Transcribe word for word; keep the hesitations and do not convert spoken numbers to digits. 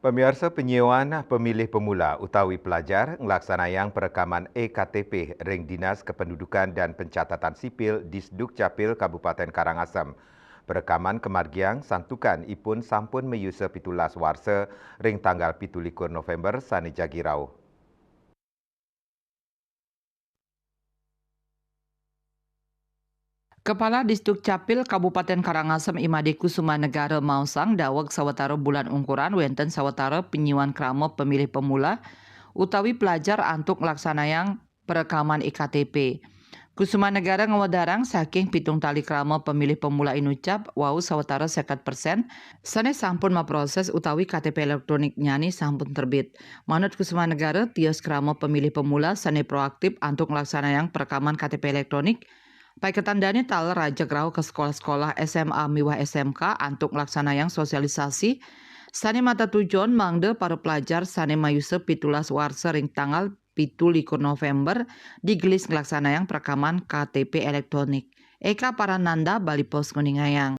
Pamiarsa, penyiwan pemilih pemula utawi pelajar nglaksanayang perekaman E K T P ring Dinas Kependudukan dan Pencatatan Sipil Disdukcapil Kabupaten Karangasem. Perekaman kamargiang santukan ipun sampun mayusa pitulas warsa ring tanggal pitu likur November sane jagi rauh. Kepala Disdukcapil Kabupaten Karangasem I Made Kusuma Negara maosang daweg sawatara bulan ungkuran wenten sawatara penyiwan krama pemilih pemula utawi pelajar antuk nglaksanayang perekaman E K T P. Kusuma Negara ngwedarang saking pitung tali krama pemilih pemula inucap wau sawatara seket persen sane sampun maproses utawi K T P elektroniknyane sampun terbit. Manut Kusuma Negara, tios krama pemilih pemula sane proaktif antuk nglaksanayang perekaman K T P elektronik, paiketan dane taler rajeg rauh ka sekolah-sekolah S M A miwah S M K antuk nglaksanayang sosialisasi sane matatujon mangda para pelajar sane mayusa pitulas warsa ring tanggal pitu likur November digelis nglaksanayang perekaman K T P elektronik. Eka Parananda, Bali Post, nguningayang.